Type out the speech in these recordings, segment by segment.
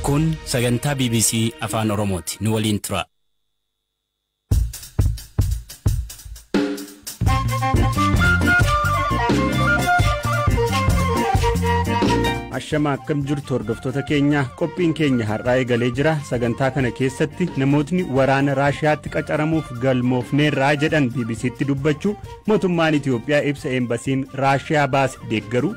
Kun sagantaa BBC Afaan Oromooti. Nu waliin tura. Ashama, akkam jirtu hordoftoota keenya? Qophiin keenya har'aa eegalee jira. Sagantaa kana keessatti namootni waraana Raashiyaatti qacaramuuf galmoofneerraa jedhan BBCtti dubbachuu, mootummaan Itiyoophiyaa ibsa eembasiin Raashiyaa baase deeggaru,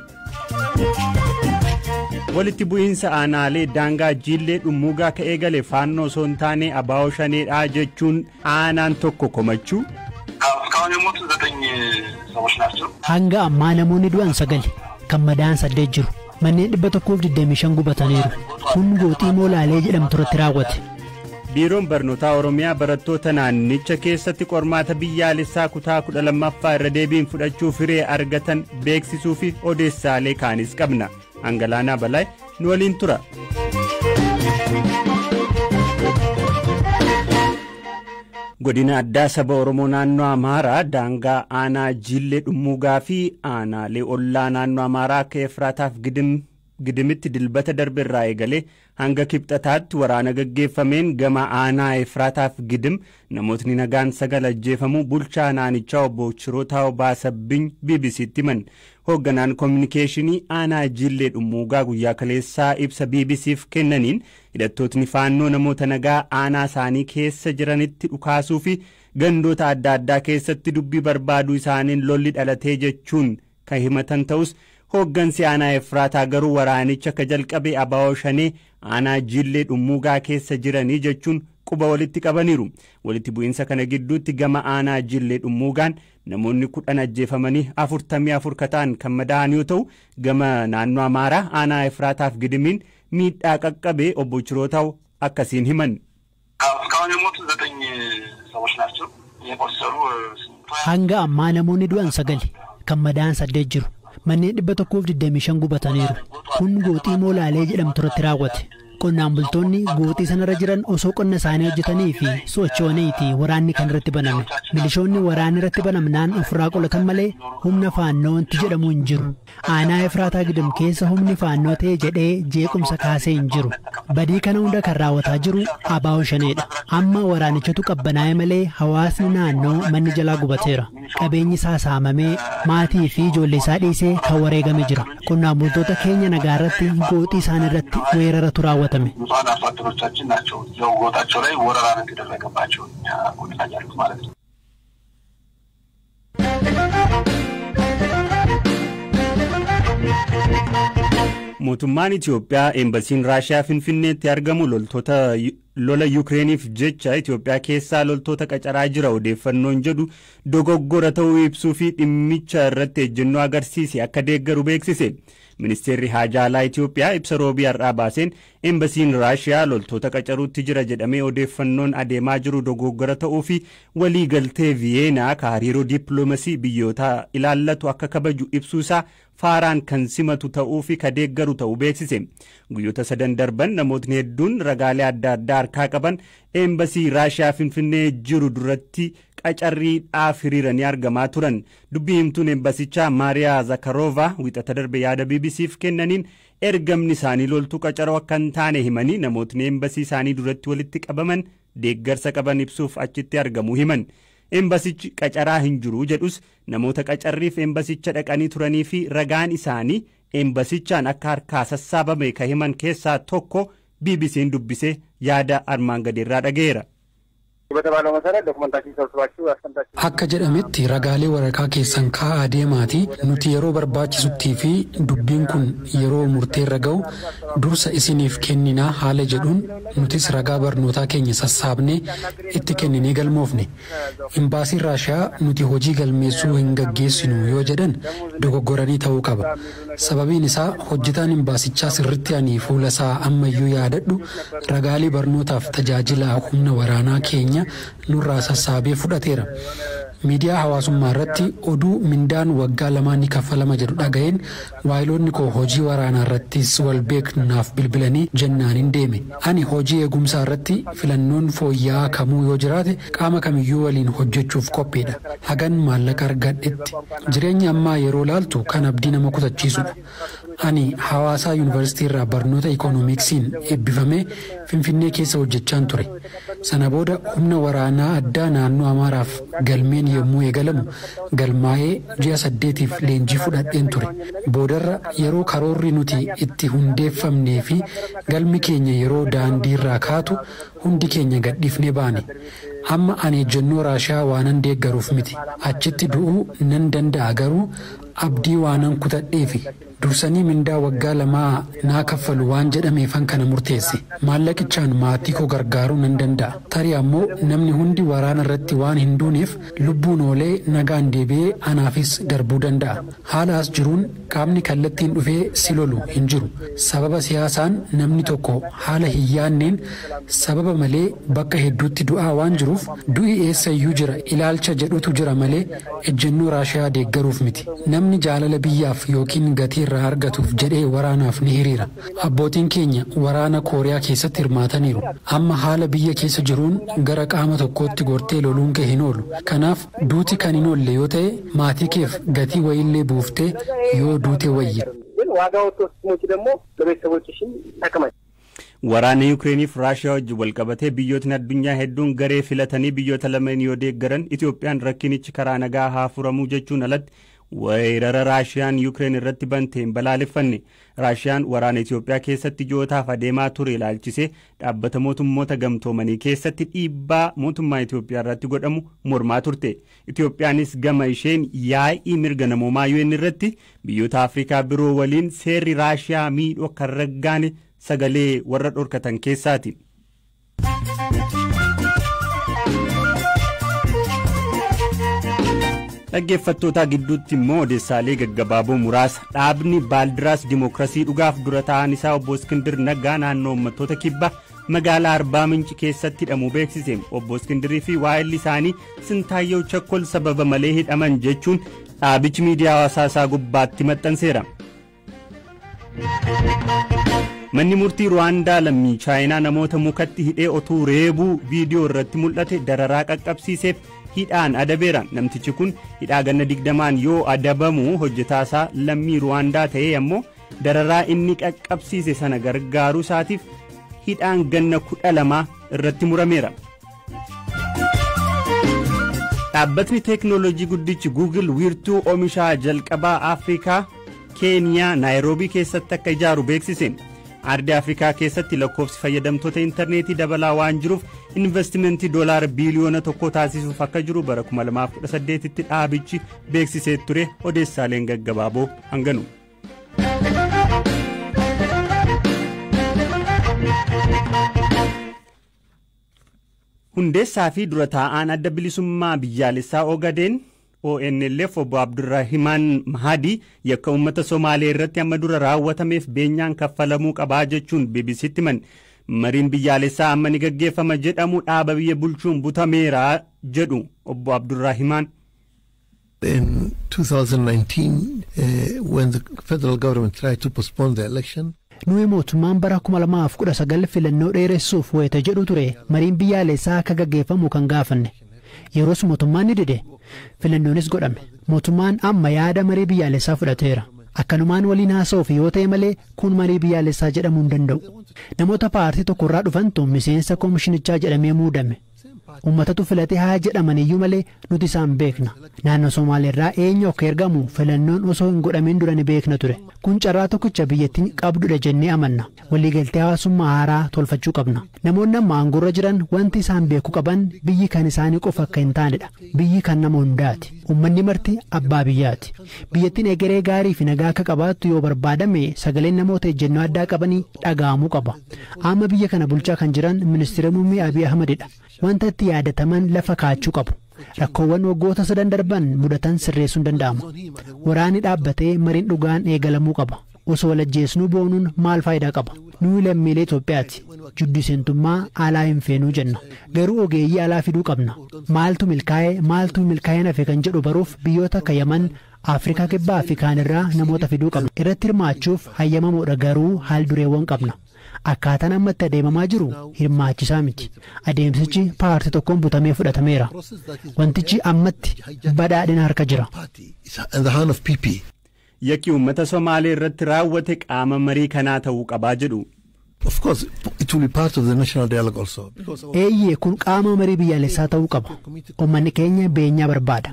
walitti bu'iinsa aanaalee daangaa Jiillee Dhummuugaa ka'ee gale Faannoo osoo hin taane Abaa'oo Shaneedhaa jechuun aanaan tokko komachuu. እስካሁን የሞቱ ዘጠኝ ሰዎች ናቸው። Hanga ammaa namoonni du'an sagali, kan madaa'an saddeet jiru. Manneen 125 gubataniiru. Kun gooxii Moolaalee jedhamtu irratti raawwate. Biiroon Barnootaa Oromiyaa barattoota naannicha keessatti qormaata biyyaalessaa kutaa 12ffaa irra deebiin fudhachuuf hiree argatan beeksisuu fi odeessaalee kaanis qabna. Angalaanaa Balaay nu waliin tura. Godina Addaa Saba Oromoo Naannoo Amaaraa daangaa aanaa Jiillee Dhummuugaa fi aanaalee ollaa naannoo Amaaraa akka Efraataaf Gidimitti Dilbata darbe irraa eegalee hanga Kibxataatti waraana gaggeeffameen gama aanaa Efraataaf Gidim namootni nagaan sagal ajjeefamuu bulchaa naannichaa Obbo Chirootaa Baasabbiny BBCtti himan. Hoogganaan koominikeeshinii aanaa Jiillee Dhummuugaa guyyaa kaleessaa ibsa BBCf kennaniin hidhattootni Faannoo namoota nagaa aanaa isaanii keessa jiranitti dhukaasuu fi gandoota adda addaa keessatti dubbii barbaaduu isaaniin lolli dhalatee jechuun kan himatan ta'us, hooggansi aanaa Efraataa garuu waraanicha akka jalqabe Abaa'oo Shanee aanaa Jiillee Dhummuugaa keessa jiranii jechuun quba walitti qabaniiru. Walitti bu'iinsa kana gidduutti gama aanaa Jiillee Dhummuugaan namoonni 10 ajjeefamanii 44 kataan kan madaa'an yoo ta'u, gama naannoo Amaaraa aanaa Efraataaf Gidimiin miidhaa qaqqabee Obbo Chirootaw akkasiin himan. እስካሁን የሞቱ ዘጠኝ ሰዎች ናቸው። የቆሰሉ Hanga ammaa namoonni du'an sagali, kan madaa'an saddeet jiru. Manneen 125 gubataniiru. Kun gooxii Moolaalee jedhamtu irratti raawwate. Qonnaan bultoonni gooxii sanarra jiran osoo qonna isaanii hojjetanii fi socho'aniiti waraanni kan irratti baname. Milishoonni waraanni irratti banamnaan ofirraa qolatan malee humna Faannoonti jedhamu hin jiru. Aanaa Efraataa Gidim keessa humni Faannoo ta'e jedhee jeequmsa kaasee hin jiru. Badii kana hunda kan raawwataa jiru Abaa'oo Shaneedha. Amma waraanichatu qabbanaa'e malee hawaasni naannoo manni jalaa gubateera. Qabeenyi isaa saamamee maatii fi ijoollee isaa dhiisee kan wareegame jira. Qonnaan bultoota keenya nagaa irratti gooxii isaan irratti weeraratu raawwatame. ንጹሐን አርሶ አደሮቻችን ናቸው። እዛው ጎጣቸው ላይ ወረራ ነው የተደረገባቸው እኛ ጎጥ ላይ ያሉት ማለት ነው። Mootummaan Itiyoophiyaa eembasiin Raashiyaa Finfinneetti argamu loltoota lola Yukireeniif jecha Itiyoophiyaa keessaa loltoota qacaraa jira odeeffannoon jedhu dogoggora ta'uu ibsuu fi dhimmicha irratti ejjennoo agarsiise akka deeggaru beeksise. Ministeerri Haajaa Alaa Itiyoophiyaa ibsa Roobii har'aa baaseen eembasiin Raashiyaa loltoota qacaruutti jira jedhamee odeeffannoon adeemaa jiru dogoggora ta'uu fi walii galtee Viyeenaa ka hariiroo dippiloomasii biyyoota ilaallatu akka kabaju ibsuusaa faaraan kan simatu ta'uu fi ka deeggaru ta'uu beeksise. Guyyoota sadan darban namootni hedduun ragaalee adda addaa harkaa qaban eembasii Raashiyaa Finfinnee jiru duratti qacarriidhaaf hiriiranii argamaa turan. Dubbii himtuun eembasichaa Maariyaa Zakaroova Wixata darbe yaada BBCf kennaniin ergamni isaanii loltuu qacaroo akka hin taane himanii, namootni eembasii isaanii duratti walitti qabaman deeggarsa qaban ibsuuf achitti argamuu himan. Eembasichi qacaraa hin jiru jedhus, namoota qacarriif eembasicha dhaqanii turanii fi ragaan isaanii eembasichaan akka harkaa sassaabame ka himan keessaa tokko BBC'n dubbisee yaada armaan gadeerraa dhaga'eera. በተባለው መሰረት ዶክመንታችን ሰብስባችሁ አስቀምጣችሁ Akka jedhametti ragaalee waraqaa keessan kaa'aa deemaatii nuti yeroo barbaachisuttii fi dubbiin kun yeroo murteerra ga'u dursa isiniif kenninaa haala jedhuun nutis ragaa barnootaa keenya sassaabnee itti kenninee galmoofne. Imbaasiin Raashiyaa nuti hojii galmeessuu hin gaggeessinu yoo jedhan dogoggoranii ta'uu qaba. Sababiin isaa hojjetaan imbaasichaa sirritti ani fuula isaa ammayyuu yaadadhu ragaalee barnootaaf tajaajila humna waraanaa keenya nurraa sassaabee fudhateera. Miidiyaa hawaasummaa irratti oduu mindaan waggaa lamaa ni kaffalama jedhu dhaga'een waayiloonni koo hojii waraanaa irrattis wal beeknaaf bilbilanii jennaan hin deeme. Ani hojii eegumsaa irratti filannoon fooyya'aa kamuu yoo jiraate qaama kamiyyuu waliin hojjechuuf qophiidha. Hagan maallaqa argadhetti. Jireenya ammaa yeroo laaltu kan abdii nama kutachiisudha. Ani Hawaasaa Yuunivarsiitii irraa barnoota ikoonomiksiin eebbifamee Finfinnee keessa hojjechaan ture. Sana booda humna waraanaa addaa naannoo Amaaraaf galmeen yommuu eegalamu galmaa'ee ji'a 8f leenjii fudhadheen ture. Boodarra yeroo karoorri nuti itti hundeeffamnee fi galmi keenya yeroo daandii irraa kaatu hundi keenya gadhiifnee baane. Amma ani ejjennoo Raashiyaa waanan deeggaruuf miti. Achitti du'uu nan danda'a, garuu abdii waanan kutadheefi dursanii mindaa waggaa 2 naa kaffalu waan jedhameefan kana murteesse. Maallaqichaan maatii koo gargaaruu nan danda'a. Tarii ammoo namni hundi waraana irratti waan hin duuneef lubbuun oolee nagaan deebi'ee anaafis darbuu danda'a. Haala as jiruun qaamni kallattiin dhufee si lolu hin jiru. Sababa siyaasaan namni tokko haala hin yaadneen sababa malee bakka hedduutti du'aa waan jiruuf du'i eessayyuu jira ilaalcha jedhutu jira malee ejjennoo Raashiyaa deeggaruuf miti. Namni jaalala biyyaaf yookiin gatii irraa argatuuf jedhee waraanaaf ni hiriira. Abbootiin keenya waraana Kooriyaa keessatti hirmaataniiru. Amma haala biyya keessa jiruun gara qaama tokkootti gortee loluun kee hin oolu. Kanaaf duuti kan hin oolle yoo ta'e maatii keef gatii wayiillee buuftee yoo duute wayya. Waraana Yukireeniif Raashiyaa wajjin walqabatee biyyootni addunyaa hedduun garee filatanii biyyoota lameen yoo deeggaran, Itoophiyaan rakkinichi karaa nagaa haa furamuu jechuun alatti weerara Raashiyaan Yukireen irratti bante hin balaaleffanne. Raashiyaan waraana Itoophiyaa keessatti ji'ootaaf adeemaa ture ilaalchisee dhaabbata mootummoota gamtoomanii keessatti dhiibbaa mootummaa Itoophiyaa irratti godhamu mormaa turte. Itoophiyaanis gama isheen yaa'ii mirga namoomaa UN irratti biyyoota Afrikaa biroo waliin seerri Raashiyaa miidhuu akka hin raggaane sagalee warra dhorkatan keessaati. Dhaggeeffattoota, gidduutti immoo odeessaalee gaggabaaboo muraasa. Dhaabni Baaldiraas Dimookiraasii Dhugaaf dura ta'an isaa obbo Iskindir Naggaa naannoo uummattoota Kibbaa magaalaa Arbaa Minci keessatti hidhamuu beeksise. Obbo Iskindirii fi waa'illi isaanii Sintaayyoo Chakkol sababa malee hidhaman jechuun dhaabichi miidiyaa hawaasaa isaa gubbaatti maxxanseera. Manni murtii Ruwaandaa lammii Chaayinaa namoota mukatti hidhee otuu reebuu viidiyoo irratti mul'ate dararaa qaqqabsiiseef hidhaan adabeera. Namtichi kun hidhaa ganna 20n yoo adabamu, hojjetaasaa lammii Ruwaandaa ta'ee ammoo dararaa inni qaqqabsiise sana gargaaruu isaatiif hidhaan ganna 12 irratti murameera. Dhaabbatni teeknooloojii guddichi Google wiirtuu oomishaa jalqabaa Afrikaa Keeniyaa Naayiroobii keessatti akka ijaaru beeksise. Ardii Afrikaa keessatti lakkoofsi fayyadamtoota intarneetii dabalaa waan jiruuf investimentii $1 biiliyoona taasisuuf akka jiru bara 2018tti dhaabichi beeksisee ture. Odeessaaleen gaggabaaboo hanganu. Hundeessaa fi dura taa'aan Adda Bilisummaa Biyyaalessaa Ogadeen, ONLF, obbo Abdurrahimaan Mahadi yakka uummata Somaalee irratti amma dura raawwatameef beenyaan kaffalamuu qabaa jechuun BBCtti himan. Mariin biyyaalessaa amma ni gaggeeffama jedhamu dhaaba biyya bulchuun butameera jedhu obbo Abdurrahimaan. In 2019, when the federal government tried to postpone the election, Nuyi mootummaan bara 2019 filannoo dheeressuuf wayita jedhu ture mariin biyyaalessaa akka gaggeeffamu kan gaafanne. Yeroos mootummaan ni dide. Filannoonis godhame. Mootummaan amma yaada marii biyyaalessaa fudhateera. Akkanumaan waliin haasa'uuf yoo ta'e malee kun marii biyyaalessaa jedhamuu hin danda'u. Namoota paartii tokkorraa dhufantu miseensa koomishinichaa jedhamee muudame. Uummatatu filate haa jedhaman iyyuu malee nuti isaan beekna. Naannoo Somaaleerraa eenyu akka ergamu filannoon osoo hin godhamin dura ni beekna ture. Kun carraa tokkicha biyyattiin qabdudha jennee amanna. Waliigaltee hawaasummaa haaraa tolfachuu qabna. Namoonni amma aangoorra jiran wanti isaan beekuu qaban biyyi kan isaanii qofa akka hin taanedha. Biyyi kan nama hundaati. Uummanni marti abbaa biyyaati. Biyyattiin egeree gaarii fi nagaa akka qabaattu yoo barbaadame sagaleen namoota ejjennoo addaa qabanii dhaga'amuu qaba. Amma biyya kana bulchaa kan jiran Ministeera Muummee Abiy Ahmedidha. Wanta itti yaadataman lafa kaachuu qabu. Rakkoowwan waggoota sadan darban mudatan sirreessuun danda'ama. Waraanni dhaabbatee mariin dhugaan eegalamuu qaba. Osoo walajjeesnuu boonuun maal faayidaa qaba? Nuyi lammiilee Itoophiyaati. Jidduu alaa hin feenuu jenna. Garuu ogeeyyii alaa fiduu qabna. Maaltu milkaa'ee, maaltu milkaa'ee hafe kan jedhu baruuf biyyoota akka Yaman, Afrikaa Kibbaa fi kaan irraa namoota fiduu qabna. Irratti hirmaachuuf hayyamamoodha, garuu haal dureewwan qabna. Akkaataan amma itti adeemamaa jiru hirmaachisaa miti. Adeemsichi paartii tokkoon butamee fudhatameera. Wantichi ammatti badhaadhina harka jira. Yakki uummata Somaalee irratti raawwate qaama marii kanaa ta'uu qabaa jedhu. Of course, it will be part of the national dialogue also. Eeyyee, kun qaama marii biyyaalessaa ta'uu qaba. Uummanni keenya beenyaa barbaada.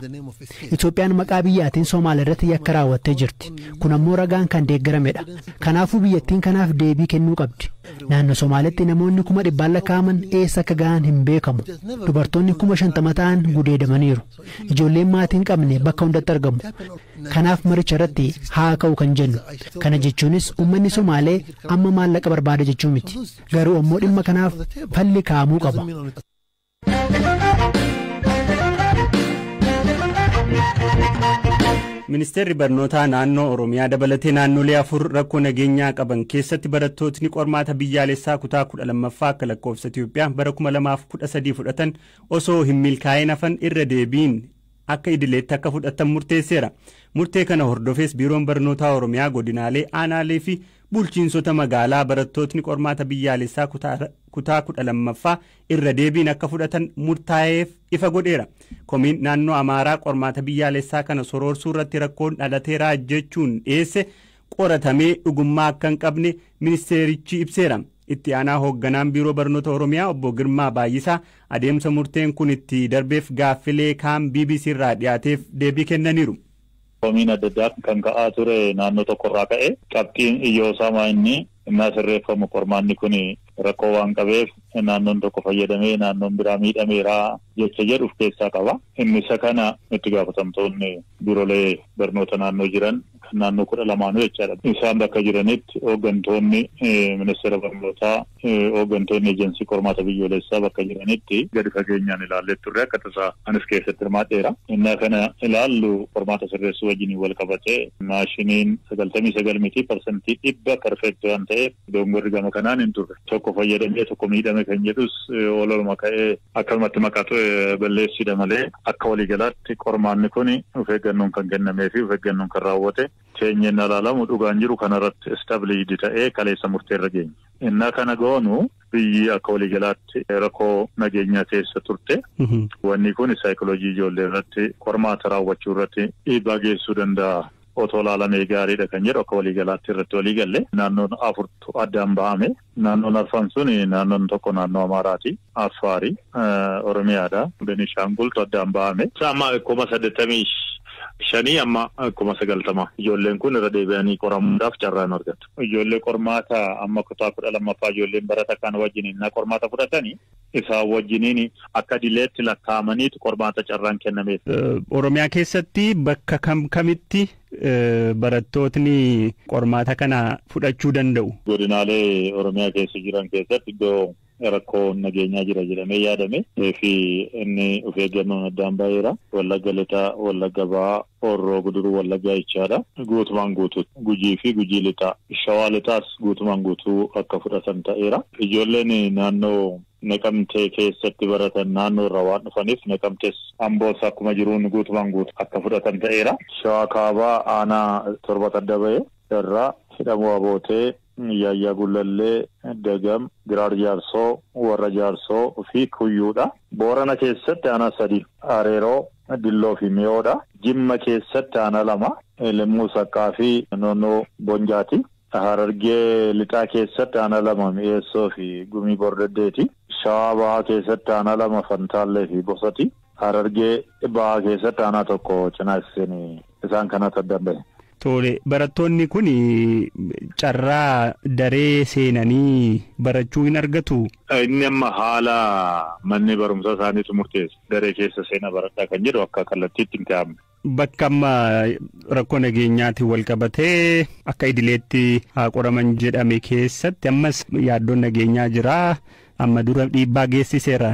Itoophiyaan maqaa biyyaatiin Somaaliyaa irratti yakka raawwattee jirti. Kun ammoo ragaan kan deeggaramedha. Kanaafuu biyyattiin kanaaf deebii kennuu qabdi. Naannoo Somaalitti namoonni 100,000 lakkaa'aman eessa akka gahan hin beekamu. Dubartoonni 50,000 ta'an gudeedamaniiru. Ijoolleen maatii hin qabne bakka hundatti argamu. Kanaaf maricha irratti haa ka'u kan jennu. Kana jechuunis uummanni Somaalee amma maallaqa barbaada jechuu miti. Garuu ammoo dhimma kanaaf falli kaa'amuu qaba. Ministeerri barnootaa naannoo Oromiyaa dabalatee naannolee afur rakkoo nageenyaa qaban keessatti barattootni qormaata biyyaalessaa kutaa 12ffaa akka lakkoofsa Itoophiyaa bara 2013 fudhatan osoo hin milkaa'in hafan irra deebiin akka idileetti akka fudhatan murteesseera. Murtee kana hordofees biiroon barnootaa Oromiyaa godinaalee, aanaalee fi bulchiinsota magaalaa barattootni qormaata biyyaalessaa kutaa 12ffaa irra deebiin akka fudhatan murtaa'eef ifa godheera. Komiin naannoo Amaaraa qormaata biyyaalessaa kana soroorsuu irratti rakkoon dhalateera jechuun dhiyeesse qoratamee dhugummaa akka hin qabne ministeerichi ibseera. Itti aanaa hoogganaan biiroo barnoota Oromiyaa obbo Girmaa Baay'isaa adeemsa murteen kun itti darbeef gaaffilee kaan BBC irraa dhiyaateef deebii kennaniiru. Komiin adda addaa kan ka'aa ture naannoo tokkorraa ka'e qabxiin iyyoosamaa inni innaa sirreeffamu qormaanni kun rakkoo waan qabeef naannoon tokko fayyadamee naannoon biraa miidhameeraa jecha jedhu of keessaa qaba. Inni isa kana itti gaafatamtoonni biiroolee barnoota naannoo jiran kan naannoo 12 jechaadha. Isaan bakka jiranitti hooggantoonni ministeera barnootaa, hooggantoonni eejensii qormaata biyyoolessaa bakka jiranitti gadi fageenyaan ilaallee turre akka tasaa anis keessatti hirmaadheera. Innaa kana ilaallu qormaata sirreessuu wajjin wal qabatee maashiniin 99 miti 100% perfect waan ta'eef dongorri gama kanaan hin turre. Tokko fayyadamee tokko miidhame kan jedhus ololuma ka'ee akkanumatti maqaatu balleessidha malee akka waliigalaatti qormaanni kun of eeggannoon kan kennamee fi of eeggannoon kan raawwate teenyeen ilaalamu dhugaan jiru kanarratti istaabiliidi ta'ee kaleessa murteerra geenye. Innaa kana goonu biyyi akka waliigalaatti rakkoo nageenyaa keessa turte. Wanni kun saayikoloojii ijoollee irratti qormaata raawwachuu irratti dhiibbaa geessisuu danda'a. Otoo ilaalamee gaariidha kan jedhu akka waliigalaatti irratti waliigalle naannoon afurtu addaan ba'ame. Naannoon arfan sun naannoon tokko naannoo Amaaraati, Affaari, Oromiyaadha, Benishaangultu addaan ba'ame. Amma 85,000 amma 90,000 ijoolleen kun irra deebi'anii qoramuudhaaf carraa hin argatu. Ijoollee qormaata amma kutaa 12ffaa ijoolleen barata kan wajjin innaa qormaata fudhatanii isaan wajjiniin akka dileetti lakkaa'amaniitu qormaata carraan kennameef. Oromiyaa keessatti bakka kam kamitti barattootni qormaata kana fudhachuu danda'u? Godinaalee Oromiyaa keessa jiran keessatti iddoo rakkoo nageenyaa jira jedhamee yaadame fi inni of eeggannoon addaan ba'eera. Wallagga Lixaa, Wallagga Ba'aa, Horroo Guduruu, Wallaggaa jechaadha. Guutumaan guutuu Gujii fi Gujii Lixaa, Shawaa Lixaas guutumaan guutuu akka fudhatan ta'eera. Ijoolleen naannoo Naqamtee keessatti baratan naannoo irraa waan dhufaniif Naqamtees Amboos akkuma jiruun guutumaan guutuu akka fudhatan ta'eera. Shawaa Kaabaa aanaa 7 adda ba'e irraa hidhamuu abootee Yaayyaa Gullallee, Dagam, Giraar Jaarsoo, Warra Jaarsoo fi Kuyyuudha. Boorana keessatti aanaa 3 Areeroo, Dilloo fi Mi'oodha. Jimma keessatti aanaa 2 Limmuu Saqqaa fi Noonnoo Bonjaati. Harargee Lixaa keessatti aanaa 2 Mi'eessoo fi Gumii Bordeddeeti. Shawaa Bahaa keessatti aanaa 2 Fantaallee fi Bosati. Harargee Bahaa keessatti aanaa 1 Cinaakseen isaan kanatti addaan bahe. Tole, barattoonni kun carraa daree seenanii barachuu hin argatu. Inni amma haala manni barumsaa isaaniitu murteessa. Daree keessa seenaa baradhaa kan jedhu akka kallattiitti hin kaa'amne. Bakka amma rakkoo nageenyaatiin wal qabatee akka idileetti haa qoraman jedhame keessatti ammas yaaddoon nageenyaa jira. Amma dura dhiibbaa geessiseera.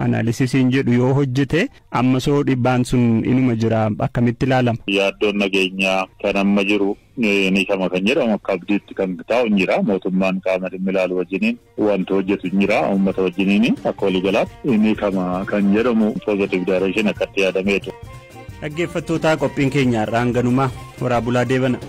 Anaalisisiin jedhu yoo hojjete amma soo dhiibbaan sun inuma jira akkamitti ilaalama? Yaaddoon nageenyaa kan amma jiru ni kama kan jedhamu akka abdiitti kan taa'u hin jira. Mootummaan qaama dhimmi ilaalu wajjiniin wanti hojjetu hin jira. Uummata wajjiniin akka waliigalaatti ni kama kan jedhamu positive direction akkatti yaadameetu. Dhaggeeffattootaa qophiin keenya har'aan ganuma horaa bulaa deebana.